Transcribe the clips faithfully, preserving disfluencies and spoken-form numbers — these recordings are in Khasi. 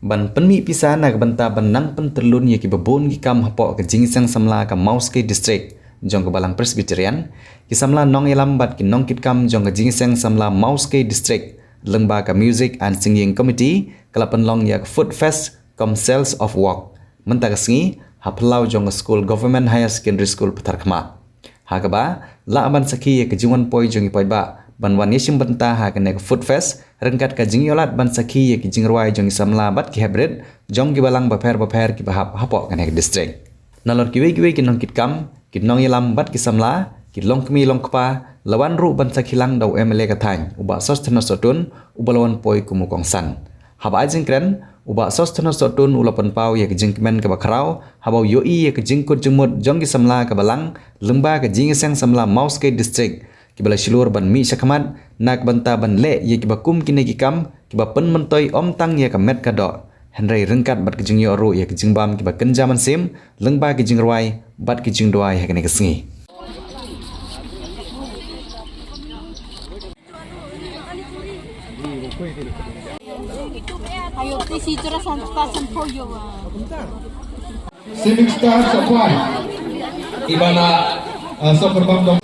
Ban pynmih pisa na ka bynta ban nang pyntyllun ïa kiba bun ki kam hapoh ka jingïaseng samla ka Mawskei District jong ka Balang Presbyterian, ki samla nongïalam bad ki nongkitkam jong ka jingïaseng samla Mawskei District lyngba ka Music and Singing Committee ka la pynlong ïa ka Food Fest cum Sales of Wok mynta ka sngi ha phyllaw jong ka skul Government Higher Secondary School Patharkhmah. Ha kaba lah ban sakhi ïa ka jingwan poi jong ki paidbah ban wan ïashim bynta ha kane ka Food Fest ryngkat ka jingïohlad ban sakhi ïa ki jingrwai jong ki samla bad ki heprit jong ki balang bapher bapher kiba hap hapoh kane ka district. Nalor kiwei kiwei ki nongkitkam, ki nongïalam bad ki samla, ki longkmie longkpa, la wan ruh ban sakhi lang da u M L A ka thaiñ, u Bah Sosthenes Sohtun, uba la wan poi kum u kongsan. Haba ai jingkren, u Bah Sosthenes Sohtun u la pynpaw ïa ka jingkmen kaba khraw haba u ïohi ïa ka jingkut jingmut jong ki samla ka balang lyngba ka jingïaseng samla Mawskei District kiba la shlur ban mih shakhmat na ka bynta ban leh ïa kiba kum kine ki kam kiba pynmyntoi ym tang ïa ka met ka doh, hynrei ryngkat bad ka jingïoh ruh ïa ka jingbam kiba kynja mynsiem lyngba ka jingrwai bad ka jingduwai ha kane ka sngi. Singing Star Sapai. Ibana, uh, soccer bam dong.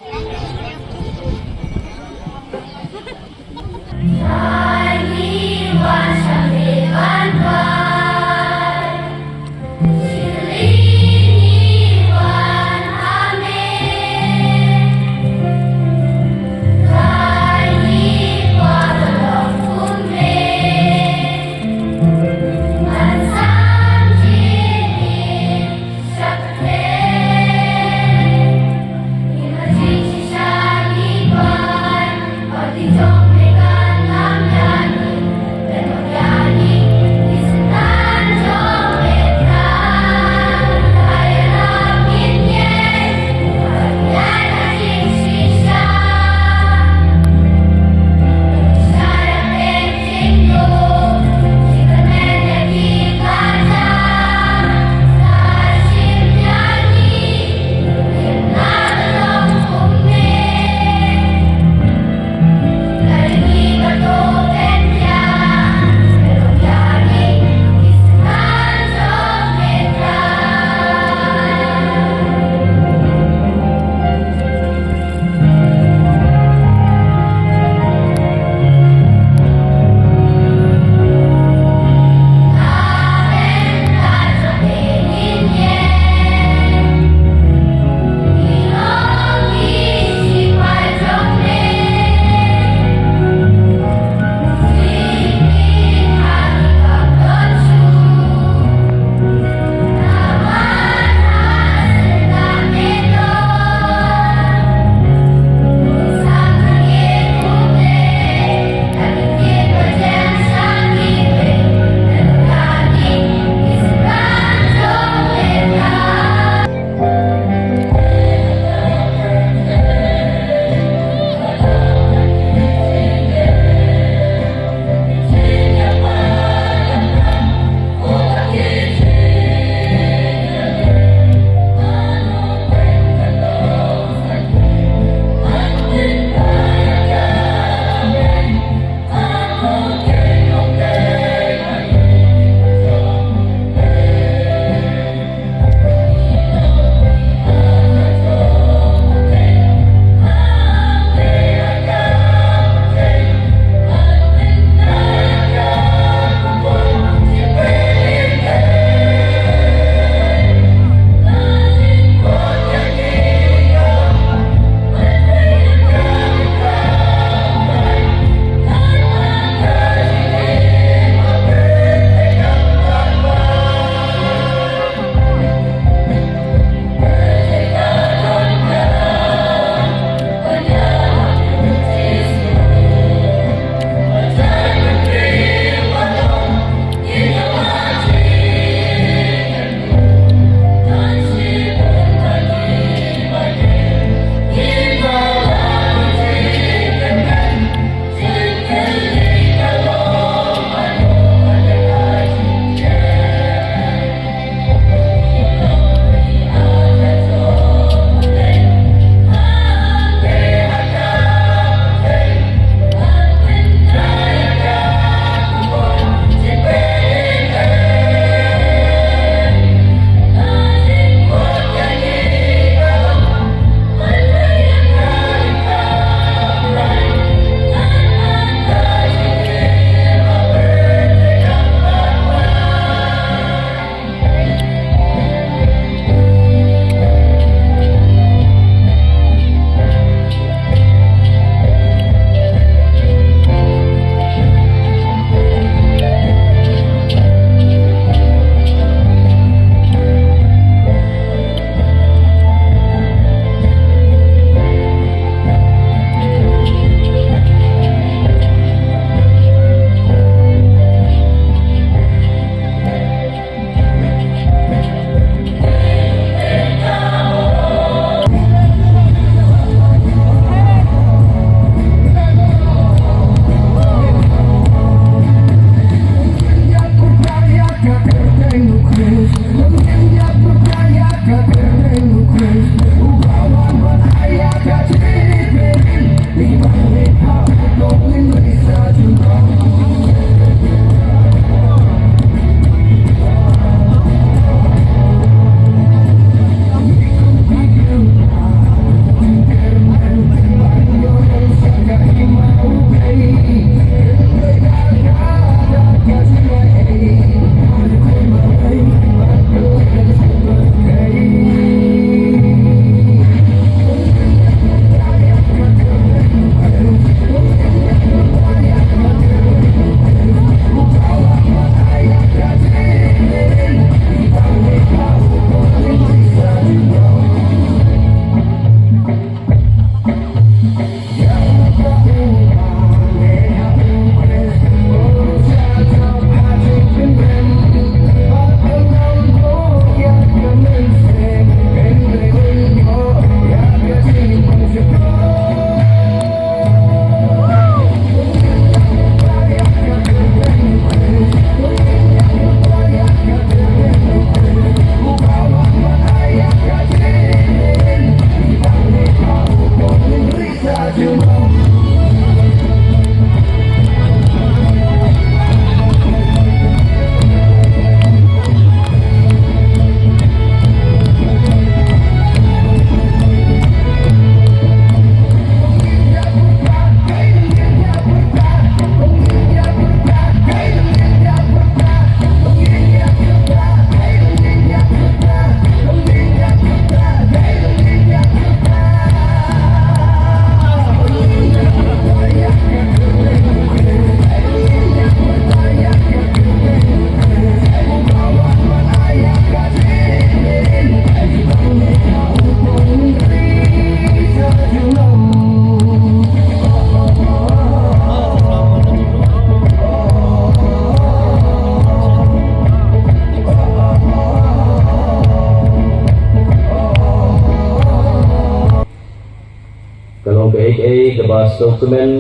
Ei, kaba sngewkmen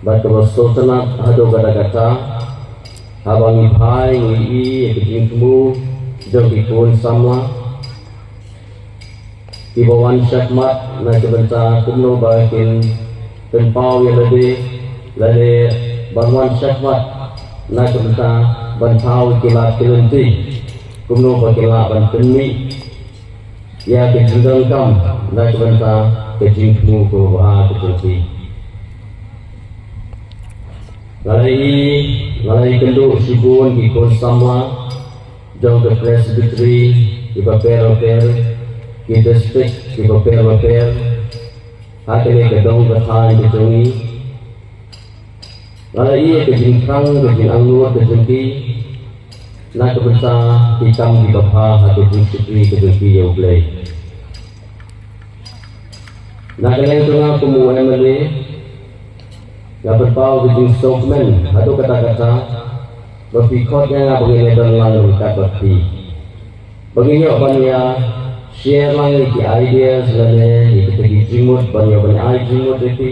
bad kaba sngewtynnat haduh katta katta haba ngi phai ngi ïohi ïa ka jingthmu jong ki khun samla kiba wan shakhmat na ka bynta kumno ba kin pynpaw ïa lade, lade ban wan shakhmat na ka bynta ban thaw ïa ki lad ki lynti kumno ba kin lah ban pynmih ïa ka jingdonkam na ka bynta ka jingthmu kaba bha ka jong ki. Nga la ïohi, nga la ïakynduh shibun ki khun samla jong ka Presbytery kiba bapher bapher, ki district kiba bapher bapher ha kane ka dong ka thaiñ ka jong ngi. Nga la ïohi ka jingthrang, ka jingangnud ka jong ki na ka bynta ki kam kiba bha ha ka jingshakri ka jong ki ïa U Blei. Na ka liang jong nga kum u M L A, nga pynpaw ka jingsngewkmen haduh katta katta ba phi khot ïa nga ba ngin ïadon lang ryngkat bad phi, ba ngin ïoh ban ïa share lang ïa ki ideas lane ïa kita ki jingmut, ban ïoh ban ai jingmut ïa phi,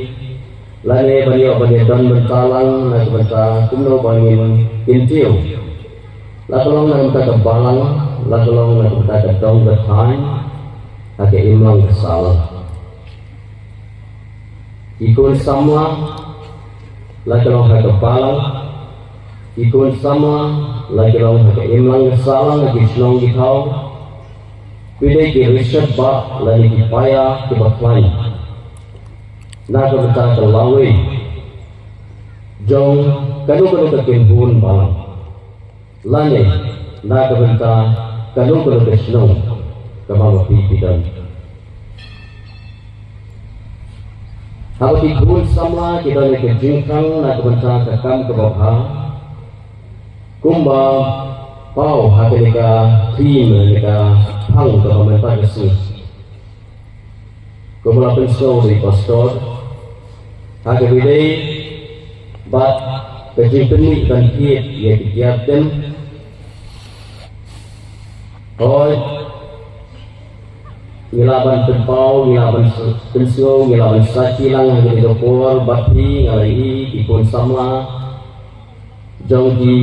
lane ban ïoh ban ïadon bynta lang na ka bynta kumno ba ngin kyntiew, la ka long na ka bynta ka balang, la ka long na ka bynta ka dong ka thaiñ ha ka imlang ka sahlang. Ki khun samla, la ka long ha ka balang, ki khun samla, la ka long ha ka imlang ka sahlang, ha ki shnong ki thaw, phi dei ki rishot bah lane ki paia kiba khlaiñ na ka bynta ka lawei jong kano kano ka kynhun balang lane na ka bynta kano kano ka shnong kaba ma phi phi don. Haba ki khun samla ki don ïa ka jingthrang na ka bynta ka kam kaba bha, kumba paw ha kane ka theme lane ka phang kaba mynta ka sngi, kumba la pynsngew da i Pastor, ha kaba ïadei bad ka jingpynmih ban thied ïa ki tiar tem. Hooid, ngi lah ban pynpaw, ngi lah ban s-, pynsngew, ngi lah ban sakhi lang ha kane ka por bad phi, nga la ïohi ki khun samla jong ki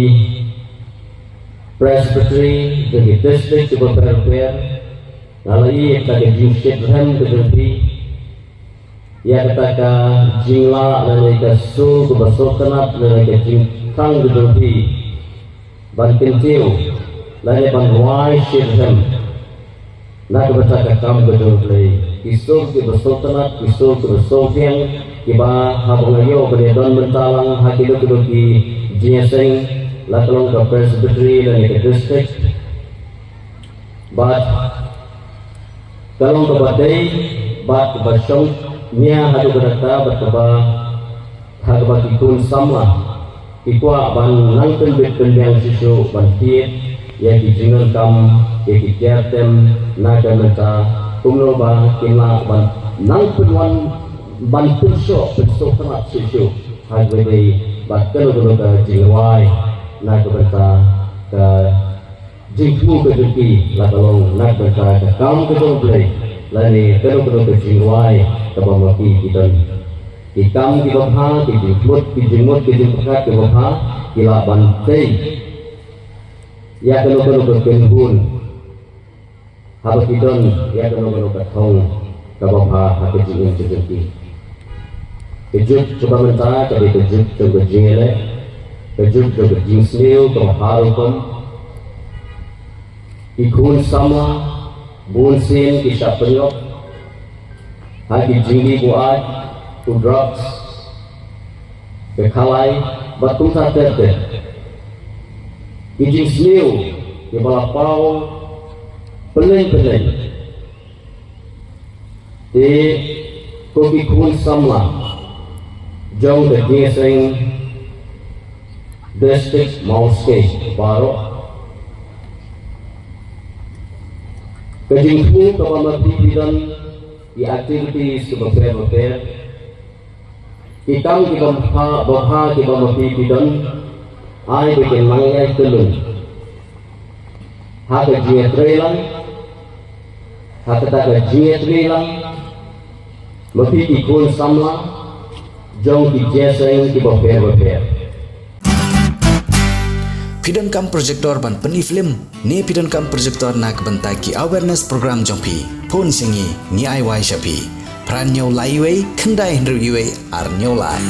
Presbytery, jong ki district kiba bapher bapher. Nga la ïohi ïa kata ka jingshit rhem ka jong phi, ïa kata ka jinglah lane ka sur kaba sngewtynnat lane ka jingthrang ka jong phi ban kyntiew lane ban rwai shitrhem na ka bynta ka kam ka jong U Blei. Ki sur kiba sngewtynnat, ki sur kiba sngewphieng, kiba haba nga ïoh ban ïadon bynta lang ha kino kino ki jingïaseng, la ka long ka Presbytery lane ka district, bad ka long kaba dei bad kaba shong nia haduh katta katta bad kaba ha kaba ki khun samla ki kwah ban nang pynbit pynbiang shisha ban thied ïa ki jingdonkam, ïa ki tiar tem na ka bynta kumno ba kin lah ban nang pynwan ban pynshoh pynshoh kynat shisha ha kaba dei bad kano kano ka jingrwai na ka bynta ka jingthmu ka jong ki, la ka long na ka bynta ka kam ka jong U Blei lane kano kano ka jingrwai kaba ma ki ki don. Ki kam kiba bha, ki jingmut, ki jingmut, ki jingpyrkhat kiba bha ki lah ban tei ïa kano kano ka kynhun haba ki don ïa kano kano ka thong kaba bha ha ka jingim ka jong ki. Ka juk kaba mynta ka dei ka juk jong ka jingïaleh, ka juk jong ka jingsniew kaba bha rukom. Ki khun samla bunsien ki shah pynïap ha ki jingdih buaid, u drugs, ka khalai bad kumta ter ter. Ki jingsniew kiba la paw pynleng pynleng. Te ko ki khun samla jong ka jingïaseng District Mawskei baroh, ka jingthmu kaba ma phi phi don, ki activities kiba pher ba pher, ki kam kiba bha ba bha kiba ma phi phi don, ai ba kin nang ïai kyllon ha ka jingïatreilang, ha kata ka jingïatreilang Ma phi ki khun samla jong ki jingïaseng kiba pher ba pher. Phi donkam projector ban pyni film ne phi donkam projector na ka bynta ki awareness program jong phi? Phone sha ngi, ngi ai wai sha phi. Phra hynñiew lai wei, khyndai hynriew wei, ar hynñiew lai.